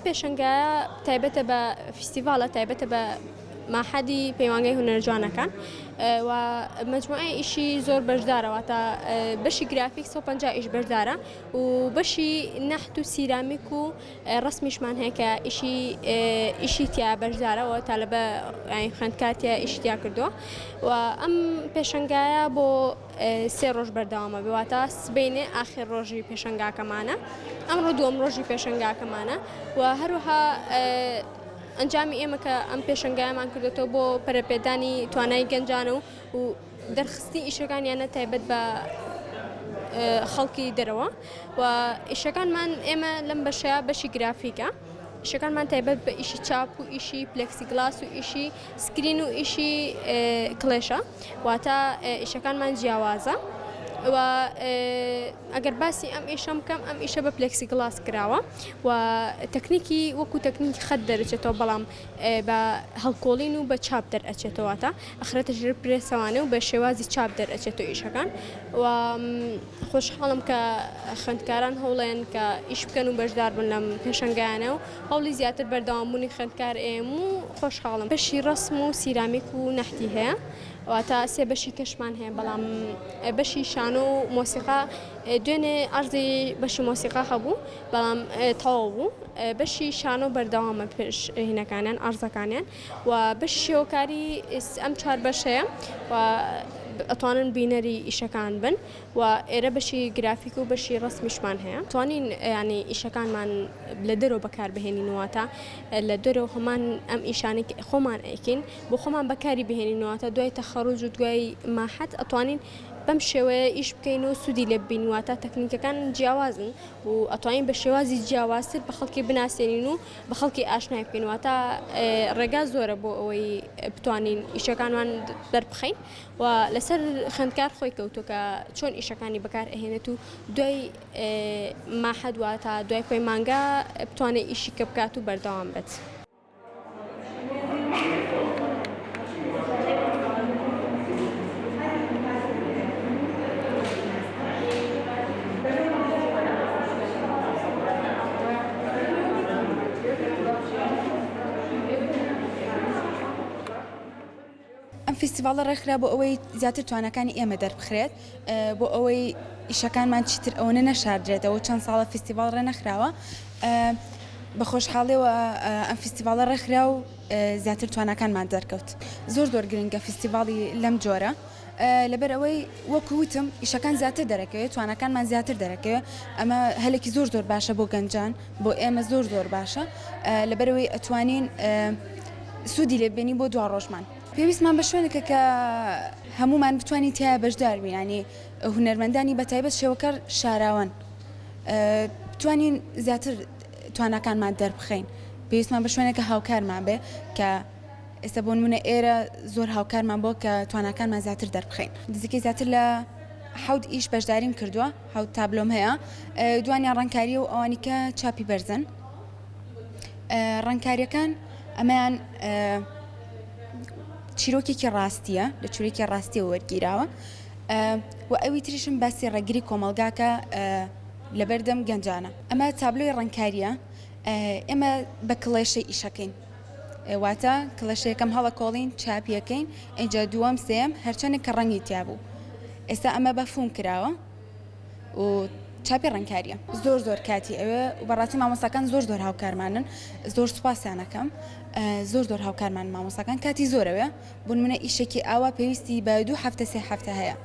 پێشەنگایە تایبەتە بە فیستیڤاڵە تایبەتە بە ماحەدی پەیمانگای هونەرە جوانەکان و مەجموعەی ئیشی زۆر بەشدارە واتە بەشی گرافیک 150 ئیش بەشدارە و بەشی نەحت و سیرامیک و ڕەسمیشمان هەیە کە ئیشی ئیشی تیا بەشدارە و تالەبە یانی خوێندکار تیا ئیشی تیا کردووە و ئەم پێشەنگایە بۆ سێ ڕۆژ بەردەوامە بێ واتە سبەینێ ئاخر ڕۆژی پێشەنگاکەمانە ئەمڕۆ دووەم ڕۆژی پێشەنگاکەمانە و هەروەها ئەنجامی ئێمە کە ئەم پێشەنگایەمان کردێتەوە بۆ پەرەپێدانی توانای گەنجانە و و دەرخستنی ئیشەکانیانە تایبەت بە خەڵکی دەرەوە و ئیشەکانمان ئێمە لەم بەشە بەشی گرافیکە ئیشەکانمان تایبەت بە ئیشی چاپ و ئیشی پلێکسیگلاس و ئیشی screen و ئیشی کڵێشە واتە ئیشەکانمان جیاوازە و ئەگەر باسی ئەم ئیشەم بکەم ئەم ئیشە بە پلێکسیگلاس کراوە و تەکنیکی وەکو تەکنیکی خەت دەرەچێتەوە بەڵام بە هەڵکۆڵین و بە چاپ دەرئەچێتەوە واتە ئەخرێتە ژێر پرێسەوانە و بە شێوازی چاپ دەرئەچێتەوە ئیشەکان و خۆشحاڵم کە خوێندکاران هەوڵێن کە ئیش بکەن و بەشدار بن لەم پێشەنگایانە و هەوڵی زیاتر بەردەوامبوونی خوێندکار ئێم و خۆشحاڵم. بەشی ڕەسم و سیرامیک و نەحتی هەیە واتە سێ بەشی کەشمان هەیە بەڵام بەشی شانۆ و مۆسیقا دوێنێ عەرزی بەشی مۆسیقا هەبوو بەڵام تەواو بوو بەشی شانۆ بەردەوامە پێش هینەکانیان عەرزەکانیان و بەشی شێوەکاری ئەم چوار بەشەیە و ئەتوانن بینەری ئیشەکان بن و ئێرە بەشی گرافیک و بەشی ڕەسمیشمان هەیە توانین ینی ئیشەکانمان لە دەرەوە بەکار بهێنین واتە لە دەرەوە هەمان ئەم ئیشانەی خۆمان ئەیکەین بۆ خۆمان بەکاری بهێنین واتە دوای تەخەڕوج و دوای ماحەت ئەتوانین بەم شێوەیە ئیش بکەین و سوودی لێ ببین واتە تەکنیکەکان جیاوازن و ئەتوانین بە شێوازی جیاوازتر بە خەڵکی بناسێنین و بە خەڵکی ئاشنای بکەین واتە ڕێگا زۆرە بۆ ئەوەی بتوانین ئیشەکانمان دەربخەین و لەسەر خوێندکار خۆی کەوتووە کە چۆن ئیشەکانی بەکار ئەهێنێت و دوای ماحەد واتە دوای پەیمانگا بتوانێت ئیشی کە بکات و بەردەوام بێت. ئەم فیستیڤاڵە ڕێکخرا بۆ ئەوەی زیاتر تواناکانی ئێمە دەربخرێت، بۆ ئەوەی ئیشەکانمان چیتر ئەوەنە نەشاردرێتەوە، چەند ساڵە فیستیڤاڵ ڕێنەخراوە، بە خۆشحاڵیەوە ئەم فیستیڤاڵە ڕێکخرا و زیاتر تواناکانمان دەرکەوت. زۆر زۆر گرنگە فیستیڤاڵی لەم جۆرە، لەبەر ئەوەی وەکو وتم ئیشەکان زیاتر دەرەکەوێت، تواناکانمان زیاتر دەرەکەوێت، ئەمە هەلێکی زۆر زۆر باشە بۆ گەنجان، بۆ ئێمە زۆر زۆر باشە، لەبەرئەوەی ئەتوانین سوودی لێ ببینین بۆ دواڕۆژمان. پێویستمان بە شوێنێکە کە هەموومان بتوانین تیایا بەشدار بین، یانی هونەرمەندانی بە تایبەت شێوەکار شاراوەن، بتوانین زیاتر تواناکانمان دەربخەین، پێویستمان بە شوێنێکە هاوکارمان بێ کە ئێستا بۆ نموونە ئێرە زۆر هاوکارمان بووە کە تواناکانمان زیاتر دەربخەین. نزیکەی زیاتر لە حەوت ئیش بەشداریم کردووە، حەوت تابلۆم هەیە، دوانیان ڕەنگکارییە و ئەوانی کە چاپی بەرزن. ڕەنگکارییەکان ئەمەیان چیرۆکێکی ڕاستییە، لە چیرۆکی ڕاستیەوە وەرگیراوە و ئەوی تریشم باسی ڕێگری کۆمەڵگاکە لەبەردەم گەنجانە. ئەمە تابلۆی ڕەنگکارییە، ئێمە بە کڵێشەی ئیشەکەین. واتە کڵێشە یەکەم هەڵەکۆڵین چاپیەکەین ئینجا دووەم سێیەم هەرچەندێک کە ڕەنگی تیا بوو ئێستا ئەمە بە فوم کراوە و چاپی ڕەنگکاریە. زۆر زۆر کاتی ئەوێ و بەڕاستی مامۆستاکان زۆر زۆر هاوکارمانن زۆر سوپاسیان ئەکەم زۆر زۆر هاوکارمان مامۆستاکان کاتی زۆر ئەوێ بۆ نمونە ئیشێکی ئاوا پێویستی بە دوو هەفتە سێ هەفتە هەیە.